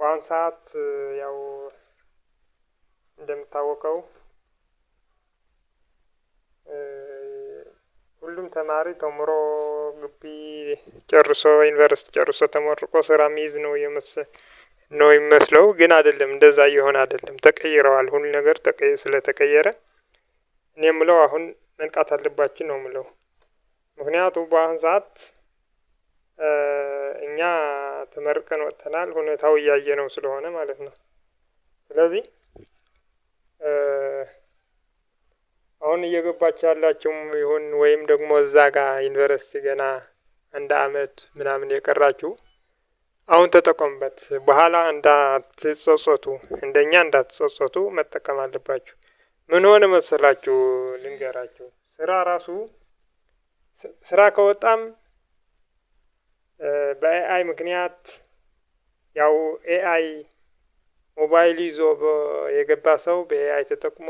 በአሁን ሰዓት ያው እንደምታወቀው ሁሉም ተማሪ ተምሮ ግቢ ጨርሶ ዩኒቨርሲቲ ጨርሶ ተመርቆ ስራ የሚይዝ ነው ነው የሚመስለው፣ ግን አይደለም። እንደዛ እየሆነ አይደለም፣ ተቀይረዋል። ሁሉ ነገር ስለተቀየረ እኔ የምለው አሁን መንቃት አለባችሁ ነው የምለው። ምክንያቱም በአሁን ሰዓት እኛ ተመርቀን ወጥተናል፣ ሁኔታው እያየነው ስለሆነ ማለት ነው። ስለዚህ አሁን እየገባችሁ ያላችሁም ይሁን ወይም ደግሞ እዛ ጋር ዩኒቨርሲቲ ገና አንድ አመት ምናምን የቀራችሁ አሁን ተጠቀሙበት። በኋላ እንዳትጸጸቱ፣ እንደኛ እንዳትጸጸቱ መጠቀም አለባችሁ። ምን ሆነ መሰላችሁ ልንገራችሁ። ስራ ራሱ ስራ ከወጣም በ AI ምክንያት፣ ያው AI ሞባይል ይዞ የገባ ሰው በ AI ተጠቅሞ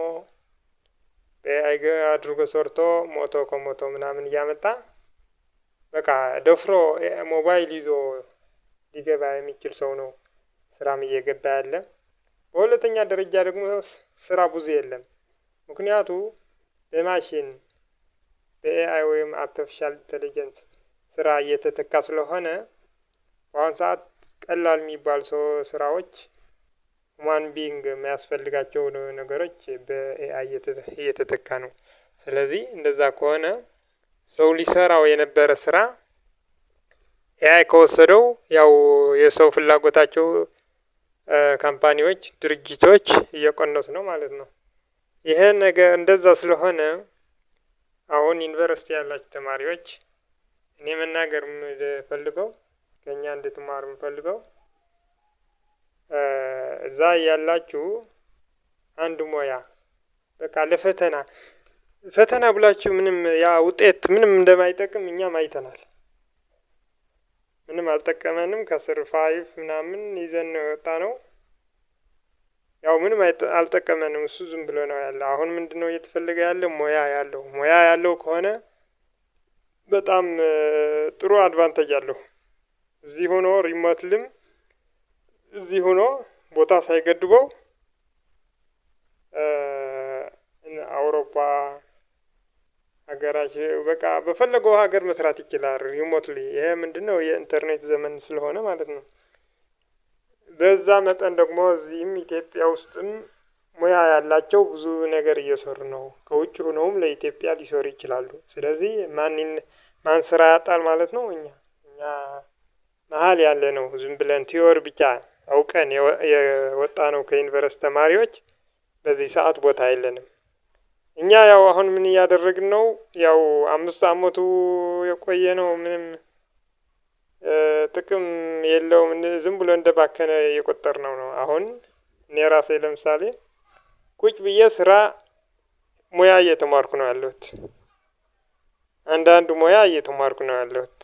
በ AI አድርጎ ሰርቶ 100 ከ100 ምናምን እያመጣ በቃ ደፍሮ ሞባይል ይዞ ሊገባ የሚችል ሰው ነው ስራም እየገባ ያለ። በሁለተኛ ደረጃ ደግሞ ስራ ብዙ የለም። ምክንያቱ በማሽን በ AI ወይም artificial intelligence ስራ እየተተካ ስለሆነ በአሁን ሰዓት ቀላል የሚባል ስራዎች፣ human being የሚያስፈልጋቸው ነገሮች በ AI እየተተካ ነው። ስለዚህ እንደዛ ከሆነ ሰው ሊሰራው የነበረ ስራ AI ከወሰደው ያው የሰው ፍላጎታቸው company ዎች፣ ድርጅቶች እየቀነሱ ነው ማለት ነው። ይሄ ነገር እንደዛ ስለሆነ አሁን ዩኒቨርሲቲ ያላችሁ ተማሪዎች እኔ መናገር የምፈልገው፣ ከእኛ እንድትማሩ የምፈልገው፣ እዛ ያላችሁ አንድ ሙያ በቃ ለፈተና ፈተና ብላችሁ ምንም ያ ውጤት ምንም እንደማይጠቅም እኛም አይተናል። ምንም አልጠቀመንም። ከስር five ምናምን ይዘን ነው የወጣነው። ያው ምንም አልጠቀመንም። እሱ ዝም ብሎ ነው ያለ። አሁን ምንድነው እየተፈለገ ያለ? ሙያ ያለው። ሙያ ያለው ከሆነ በጣም ጥሩ advantage አለው። እዚህ ሆኖ remotely ም እዚህ ሆኖ ቦታ ሳይገድበው አውሮፓ ሀገራችን በቃ በፈለገው ሀገር መስራት ይችላል remotely። ይሄ ምንድነው? የኢንተርኔት ዘመን ስለሆነ ማለት ነው። በዛ መጠን ደግሞ እዚህም ኢትዮጵያ ውስጥም ሙያ ያላቸው ብዙ ነገር እየሰሩ ነው። ከውጭ ሆነውም ለኢትዮጵያ ሊሰሩ ይችላሉ። ስለዚህ ማን ስራ ያጣል ማለት ነው? እኛ መሀል ያለ ነው። ዝም ብለን theory ብቻ አውቀን የወጣነው ከዩኒቨርሲቲ ተማሪዎች በዚህ ሰዓት ቦታ የለንም። እኛ ያው አሁን ምን እያደረግን ነው? ያው 5 አመቱ የቆየ ነው፣ ምንም ጥቅም የለውም። ዝም ብሎ እንደባከነ እየቆጠርነው ነው። አሁን እኔ ራሴ ለምሳሌ ቁጭ ብዬ ስራ ሙያ እየተማርኩ ነው ያለሁት። አንዳንድ ሙያ እየተማርኩ ነው ያለሁት።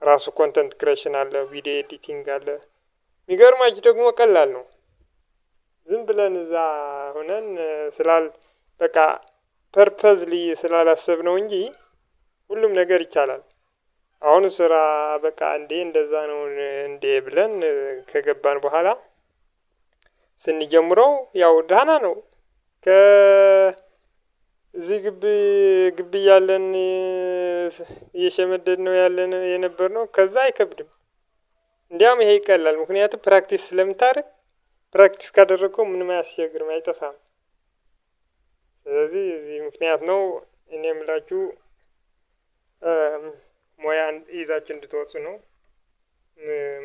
ራሱ content creation አለ፣ video editing አለ። የሚገርማችሁ ደግሞ ቀላል ነው። ዝም ብለን እዛ ሆነን ስላል በቃ purposely ስላላሰብነው እንጂ ሁሉም ነገር ይቻላል። አሁን ስራ በቃ እንዴ እንደዛ ነው እንዴ ብለን ከገባን በኋላ ስንጀምረው ያው ደህና ነው። ከዚህ ግቢ ግቢ እያለን እየሸመደድነው ያለን የነበርነው ከዛ አይከብድም። እንዲያውም ይሄ ይቀላል። ምክንያቱም practice ስለምታደርግ፣ practice ካደረግከው ምንም አያስቸግርም፣ አይጠፋም። ስለዚህ እዚህ ምክንያት ነው እኔ የምላችሁ ሙያን ይዛችሁ እንድትወጡ ነው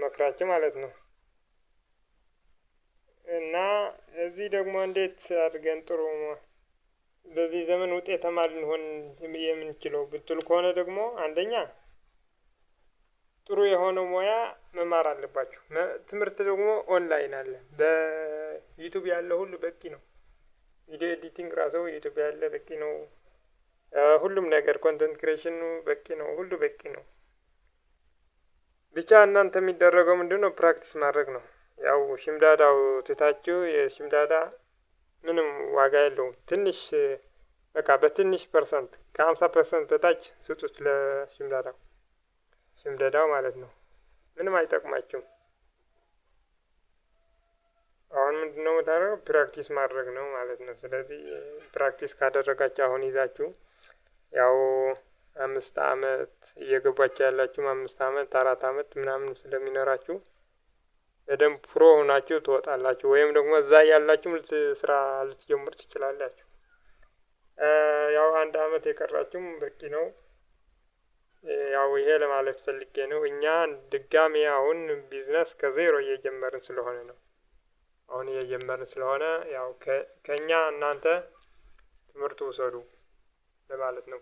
መክራችሁ ማለት ነው። እና እዚህ ደግሞ እንዴት አድርገን ጥሩ በዚህ ዘመን ውጤታማ ልንሆን የምንችለው ብትሉ ከሆነ ደግሞ አንደኛ ጥሩ የሆነ ሙያ መማር አለባችሁ። ትምህርት ደግሞ ኦንላይን አለ። በ YouTube ያለ ሁሉ በቂ ነው። Video editing ራሱ YouTube ያለ በቂ ነው። ሁሉም ነገር content creation ኑ በቂ ነው። ሁሉ በቂ ነው። ብቻ እናንተ የሚደረገው ምንድነው? Practice ማድረግ ነው። ያው ሽምዳዳው ትታችሁ፣ የሽምዳዳ ምንም ዋጋ የለውም። ትንሽ በቃ በትንሽ percent፣ ከ50% በታች ስጡት ለሽምዳዳው፣ ሽምደዳው ማለት ነው። ምንም አይጠቅማችሁም። ምንድነው የምታደርገው? Practice ማድረግ ነው ማለት ነው። ስለዚህ practice ካደረጋችሁ አሁን ይዛችሁ ያው 5 አመት እየገባችሁ ያላችሁም 5 አመት 4 አመት ምናምን ስለሚኖራችሁ በደንብ pro ሆናችሁ ትወጣላችሁ ወይም ደግሞ እዛ እያላችሁም ስራ ልትጀምሩ ትችላላችሁ። ያው 1 አመት የቀራችሁም በቂ ነው። ያው ይሄ ለማለት ፈልጌ ነው። እኛ ድጋሚ አሁን ቢዝነስ ከዜሮ እየጀመርን ስለሆነ ነው። አሁን እየጀመርን ስለሆነ ያው ከእኛ እናንተ ትምህርት ውሰዱ ለማለት ነው።